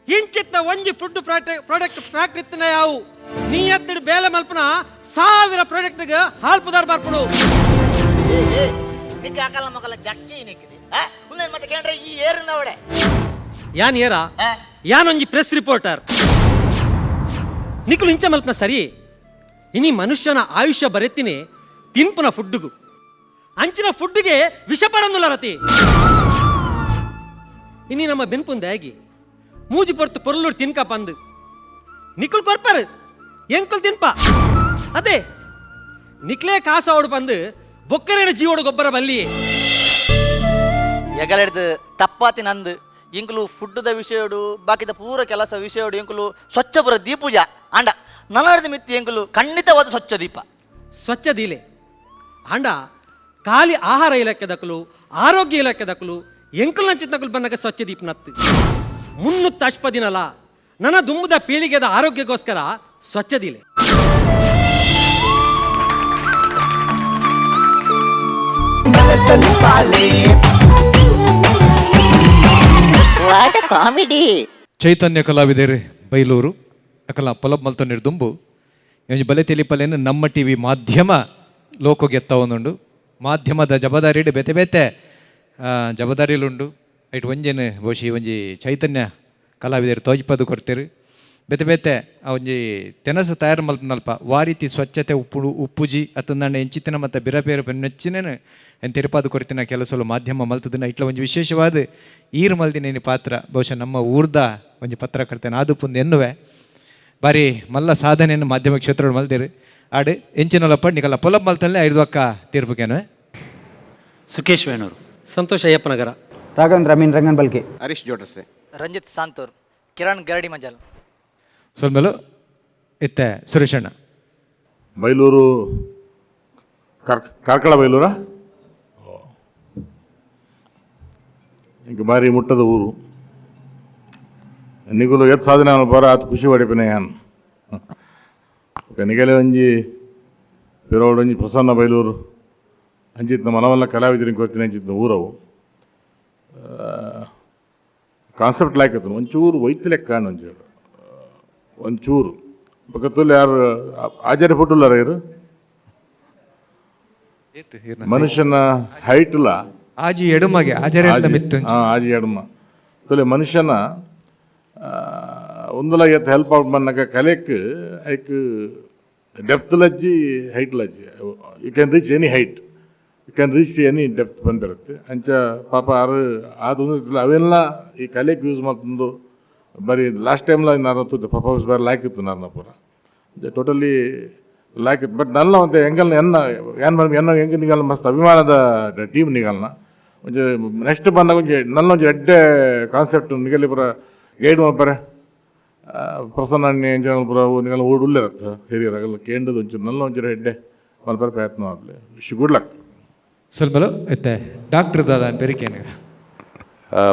ಇಂಚಿತ್ತ ಒಂಜಿ food product factory ಯಾವು ನೀ ಎತ್ತಿಡು ಬೇಲೆ ಮಲ್ಪನ 1000 ಪ್ರಾಡಕ್ಟ್ ಹಾಲ್ ಪದಾರ್ ಬರ್ಪುಡು. ನಿಕ್ಕ ಮಗಲ ಜಕ್ಕೆ ನಿಕ್ಕಿದೆ ಮತ್ತೆ ಕೇಂದ್ರ ಈ ಏರಿನವಡೆ ಯಾನ್ ಏರ ಯಾನೊಂಜಿ ಪ್ರೆಸ್ ರಿಪೋರ್ಟರ್ ನಿಕುಲು ಇಂಚ ಮಲ್ಪನ ಸರಿ. ಇನಿ ಮನುಷ್ಯನ ಆಯುಷ್ಯ ಬರೆತಿನಿ ತಿನ್ಪುನ ಫುಡ್ಡುಗು ಅಂಚಿನ ಫುಡ್ಡುಗೆ ವಿಷ ಪಡಂದುಲ್ಲ ರತಿ. ಇನಿ ನಮ್ಮ ಬೆನ್ಪುಂದಾಗಿ ಮೂಜಿ ಪೊರ್ತು ಪೊರ್ಲೂರು ತಿನ್ಕ ಪಂದು ನಿಕುಲ್ ಕೊರ್ಪರು ಎಂಕುಲ್ ತಿನ್ಪ ಅದೇ ನಿಕ್ಲೇ ಕಾಸು ಪಂದು ಬೊಕ್ಕರೇನ ಜೀವೋಡು ಗೊಬ್ಬರ ಬಲ್ಲಿ ಎಗಲೆಡ್ದು ತಪ್ಪಾತಿ ನಂದು ಇಂಕುಲು ಫುಡ್ಡುದ ವಿಷಯೋಡು ಬಾಕಿದ ಪೂರ ಕೆಲಸ ವಿಷಯೋಡು ಇಂಕುಲು ಸ್ವಚ್ಛಪುರ ದೀಪೂಜ ಅಂಡ ನನ್ನರ್ದ ಮಿತ್ತಿ ಎಂಕುಲು ಖಂಡಿತವಾದ ಸ್ವಚ್ಛ ದೀಪ ಸ್ವಚ್ಛ ದೀಲೆ ಅಂಡ ಖಾಲಿ ಆಹಾರ ಇಲಾಖೆ ದಕಲು ಆರೋಗ್ಯ ಇಲಾಖೆ ದಕಲು ಎಂಕುಲ್ ನಂಚಿತಕಲು ಬನ್ನಗ ಸ್ವಚ್ಛ ದೀಪ ನತ್ತು ಮುನ್ನೂತ್ತ ಅಷ್ಪ ದಿನಲ ನನ್ನ ದುಂಬುದ ಪೀಳಿಗೆದ ಆರೋಗ್ಯಕ್ಕೋಸ್ಕರ ಸ್ವಚ್ಛ ದೀಲೆ. ಕಾಮಿಡಿ. ಚೈತನ್ಯ ಕಲಾವಿದರು ಬೈಲೂರು ಅಕಲ ಪೊಲಬ್ ಮಲ್ತೊನ್ನಿರ್ ದುಂಬು ಒಂಜಿ ಬಲೆ ತೆಲಿಪಲೇನು ನಮ್ಮ ಟಿವಿ ಮಾಧ್ಯಮ ಲೋಕೋಗೆ ಎತ್ತ ಮಾಧ್ಯಮದ ಜವಾಬ್ದಾರಿಡು ಬೇತೆ ಬೇತೆ ಜವಾಬ್ದಾರಿಲುಂಡು. ಐಟ್ ಒಂಜೇನು ಬಹುಶಃ ಒಂಜಿ ಚೈತನ್ಯ ಕಲಾವಿದರು ತೋಜಿಪದು ಕೊಡ್ತೀರಿ ಬೇತೆ ಬೇತೆ ಆ ಒಂಜಿ ತೆನಸು ತಯಾರು ಮಲ್ಪನಲ್ಪ ವಾರೀತಿ ಸ್ವಚ್ಛತೆ ಉಪ್ಪು ಉಪ್ಪುಜಿ ಅತ್ತಂದಂಡ ಎಂಚಿತ್ತಿನ ಮತ್ತು ಬಿರಬೇರು ಬೆನ್ನೆಚ್ಚಿನೇನು ಎನ್ ತೆರಪಾದು ಕೊರ್ತಿನ ಕೆಲಸಲು ಮಾಧ್ಯಮ ಮಲ್ತದನ್ನ ಇಟ್ಲ ಒಂಜಿ ವಿಶೇಷವಾದ ಈರು ಮಲ್ದಿನೇನಿ ಪಾತ್ರ ಬಹುಶಃ ನಮ್ಮ ಊರ್ದ ಒಂಜಿ ಪತ್ರಕರ್ತನ ಆದುಪುಂದು ಎನ್ನುವೆ ಬಾರಿ ಮಲ್ಲ ಸಾಧನೆಯನ್ನು ಮಾಧ್ಯಮ ಕ್ಷೇತ್ರ ಮಲ್ದಿರು ಆಡು ಎಂಚಿನೊಲಪ್ಪ ನಿಕಲ್ಲ ಪೊಲಬ್ ಮಲ್ತಲ್ಲೇ ಐದು ಅಕ್ಕ ತೀರ್ಪುಕೇನುವೆ. ಸುಖೇಶ್ ವೇಣೂರು, ಸಂತೋಷ್ ಅಯ್ಯಪ್ಪನಗರ, ರಾಘವೇಂದ್ರ ಅಮೀನ್ ರಂಗನ್ ಬಲ್ಕೆ, ಹರೀಶ್ ಜೋಡರ್ಸೆ, ರಂಜಿತ್ ಸಾಂತೂರ್, ಕಿರಣ್ ಗರಡಿ ಮಂಜಲ್. ಸೊಲ್ಮೆಲು ಇತ್ತೆ ಸುರೇಶಣ್ಣ. ಬೈಲೂರು ಕಾರ್ಕಳ ಬೈಲೂರಾ ಇಂಕ ಬಾರಿ ಮುಟ್ಟದ ಊರು ನಿಗುಲು ಎತ್ ಸಾಧನೆ ಬರ ಆತ್ ಖುಷಿ ಪಡಿಪಿನ ಯಾನ್ ನಿಗಲೆ ಒಂಜಿ ಪಿರೋಡ್ ಒಂಜಿ ಪ್ರಸನ್ನ ಬೈಲೂರು ಅಂಚಿತ್ನ ಮನವಲ್ಲ ಕಲಾವಿದರಿಗೆ ಕೊರ್ತಿನ ಅಂಚಿತ್ನ ಊರವು ಕಾನ್ಸೆಪ್ಟ್ ಲಾಯ್ಕ್ ಒಂಚೂರು ಒಯ್ತು ಲೆಕ್ಕ ಒಂಚೂರು ಒಂಚೂರು ಪಕ್ಕದಲ್ಲಿ ಯಾರು ಆಚಾರ್ಯ ಫೋಟೋಲ್ಲಾರ ಇರು ಮನುಷ್ಯನ ಹೈಟ್ಲ ಆಜಿ ಎಡುಮಗೆ ಆಜಾರ್ಯ ಮಿತ್ತು ಆಜಿ ಎಡುಮ ತೊಲೆ ಮನುಷ್ಯನ ಒಂದಲ ಎತ್ತ ಹೆಲ್ಪ್ ಔಟ್ ಬಂದಾಗ ಕಲೆಕ್ ಐಕ್ ಡೆಪ್ತ್ ಲಜ್ಜಿ ಹೈಟ್ ಲಜ್ಜಿ you can reach any height you can reach any depth ಬಂದಿರುತ್ತೆ. ಅಂಚ ಪಾಪ ಆರು ಅದು ಅವೆಲ್ಲ ಈ ಕಲೆಕ್ ಯೂಸ್ ಮಾಡ್ತಂದು ಬರೀ ಲಾಸ್ಟ್ ಟೈಮ್ಲ ನಾನು ಪರ್ಫಾರ್ಮೆನ್ಸ್ ಬಾರಿ ಲಾಯ್ಕ್ ಇತ್ತು ನಾನು ಪೂರ ಟೋಟಲಿ ಲಾಯ್ಕ್ ಇತ್ತು. ಬಟ್ ನಲ್ಲ ಒಂದು ಎಂಗಲ್ ಎನ್ನ ಏನ್ ಎನ್ನ ಹೆಂಗೆ ನಿಗಲ್ಲ ಮಸ್ತ್ ಅಭಿಮಾನದ ಟೀಮ್ ನಿಗಲ್ನ ಒಂಜಿ ನೆಕ್ಸ್ಟ್ ಬಂದಾಗ ಒಂಜಿ ನನ್ನ ಒಂಜಿ ಎಡ್ಡೆ ಕಾನ್ಸೆಪ್ಟ್ ನಿಗಲಿ ಪೂರ ಗೈಡ್ ಮಲ್ಪರೆ ಪ್ರಸನ್ನ ಎಂಜಿನ ಪೂರ ನಿಗಲ್ಲ ಓಡ್ ಉಳ್ಳಿರತ್ತೆ ಹಿರಿಯರಾಗಲ್ಲ ಕೇಂದ್ರದ ಒಂಚೂರು ನಲ್ಲ ಒಂಚೂರು ಎಡ್ಡೆ ಮಲ್ಪರೆ ಪ್ರಯತ್ನ ಆಗಲಿ. Wish good luck. ಸೊಲ್ಮೆಲು ಇತ್ತೆ ಡಾಕ್ಟರ್ ದಾದ ಪೆರಿಕೇನು.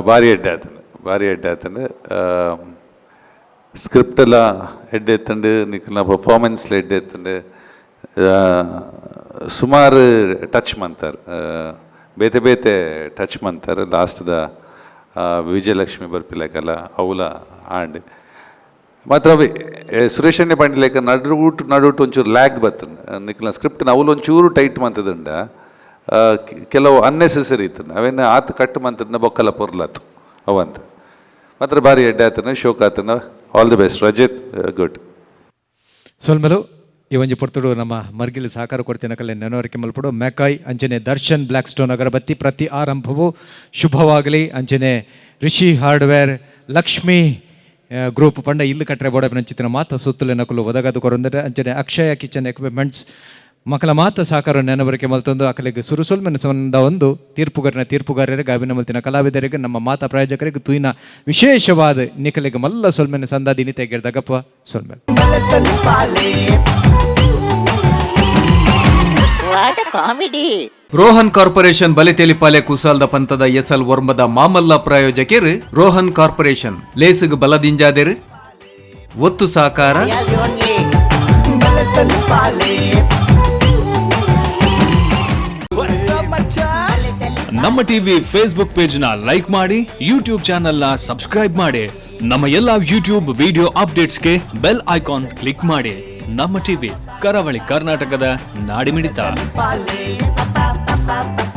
ಭಾರಿ ಎಡ್ಡೆ ಆತಂಡು, ಭಾರಿ ಎಡ್ಡೆ ಆತಂಡು. ಸ್ಕ್ರಿಪ್ಟ್ ಎಲ್ಲ ಎಡ್ಡೆ ಎತ್ತಂಡು, ನಿಕ್ನ ಪರ್ಫಾರ್ಮೆನ್ಸ್ಲ ಎಡ್ಡೆ ಎತ್ತಂಡು, ಸುಮಾರು ಟಚ್ ಮಂತಾರ್, ಬೇತೆ ಬೇತೆ ಟಚ್ ಮಂತಾರ್. ಲಾಸ್ಟ್ದ ವಿಜಯಲಕ್ಷ್ಮಿ ಬರ್ಪಿಲೆಕಲ್ಲ ಅವುಲ ಆಂಡ್ ಮಾತ್ರ ಅವೆ ಸುರೇಶ್ ಅಣ್ಣೆ ಪಂಡಿಲೇಕ ನಡುಟು ನಡುಟು ಒಂಚೂರು ಲ್ಯಾಗ್ ಬರ್ತದೆ. ನಿಕ್ನ ಸ್ಕ್ರಿಪ್ಟ್ ಅವಳು ಒಂಚೂರು ಟೈಟ್ ಮಂತದುಂಡ, ಕೆಲವು ಅನ್ನೆಸೆಸರಿ ಇತ್ತು ಅವೇನು ಆತ ಕಟ್ ಮಂತದ ಬೊಕ್ಕಲ ಪೊರ್ಲಾತು ಅವಂತ. ಮಾತ್ರ ಭಾರಿ ಎಡ್ಡೆ ಆತನ, ಶೋಕ್ ಆತನ. All the best Rajith, good. ಸೊಲ್ಮೆಲು ಈ ಒಂಜಿ ಪೊರ್ತುಡು ನಮ್ಮ ಮರ್ಗಿಲ್ ಸಹಕಾರ ಕೊಡ್ತಿನ ಕಲೆ ನೆನವರಿಕೆ ಮಲ್ಪಡು ಮೆಕಾಯ್ ಅಂಚನೆ ದರ್ಶನ್ ಬ್ಲ್ಯಾಕ್ ಸ್ಟೋನ್ ಅಗರಬತ್ತಿ ಪ್ರತಿ ಆರಂಭವು ಶುಭವಾಗಲಿ. ಅಂಚನೆ ರಿಷಿ ಹಾರ್ಡ್ವೇರ್ ಲಕ್ಷ್ಮಿ ಗ್ರೂಪ್ ಪಂಡ ಇಲ್ಲು ಕಟ್ಟರೆ ಬೋಡಪಿನ ಚಿತ್ರ ಮಾತ ಸುತ್ತಲಿನ ನಕಲು ಒದಗದು ಕೊರೊಂದರೆ. ಅಂಚನೆ ಅಕ್ಷಯ ಕಿಚನ್ ಎಕ್ವಿಪ್ಮೆಂಟ್ಸ್ ಮಕ್ಕಳ ಮಾತ ಸಹಕಾರ ನೆನವರಿಕೆ ಮಲ್ತೊಂದು ಅಕಲೆಗ್ ಸುರುಸೊಲ್ಮೆನ ಸಂಬಂಧ ಒಂದು ತೀರ್ಪುಗಾರನ ತೀರ್ಪುಗಾರರಿಗೆ, ಅಭಿನಮಲ್ತಿನ ಕಲಾವಿದರಿಗೆ, ನಮ್ಮ ಮಾತಾ ಪ್ರಾಯೋಜಕರಿಗೆ, ತೂಯಿನ ವಿಶೇಷವಾದ ನಿಕಲೆಗ್ ಮಲ್ಲ ಸೊಲ್ಮೆನ ಸಂದ ದಿನಿತೆ ಗೆಡ್ದಗಪ್ಪ ಸೊಲ್ಮೆ. What comedy. Rohan corporation ಬಲೆತೆಲಿಪಾಲೆ ಕುಸಾಲ್ದ ಪಂತದ ಎಸಲ್ ಒರ್ಂಬದ ಮಾಮಲ್ಲ ಪ್ರಾಯೋಜಕಿರ್ ರೋಹನ್ ಕಾರ್ಪೊರೇಷನ್ ಲೇಸುಗ್ ಬಲದಿಂಜಾದೆರ್ ಒತ್ತು ಸಾಕಾರ. ನಮ್ಮ ಟಿವಿ ಫೇಸ್ಬುಕ್ ಪೇಜ್ ನ ಲೈಕ್ ಮಾಡಿ, ಯೂಟ್ಯೂಬ್ ಚಾನೆಲ್ ನ ಸಬ್ಸ್ಕ್ರೈಬ್ ಮಾಡಿ, ನಮ್ಮ ಎಲ್ಲಾ ಯೂಟ್ಯೂಬ್ ವಿಡಿಯೋ ಅಪ್ಡೇಟ್ಸ್ಗೆ ಬೆಲ್ ಐಕಾನ್ ಕ್ಲಿಕ್ ಮಾಡಿ. ನಮ್ಮ ಟಿವಿ, ಕರಾವಳಿ ಕರ್ನಾಟಕದ ನಾಡಿಮಿಡಿತ. Pa pa pa.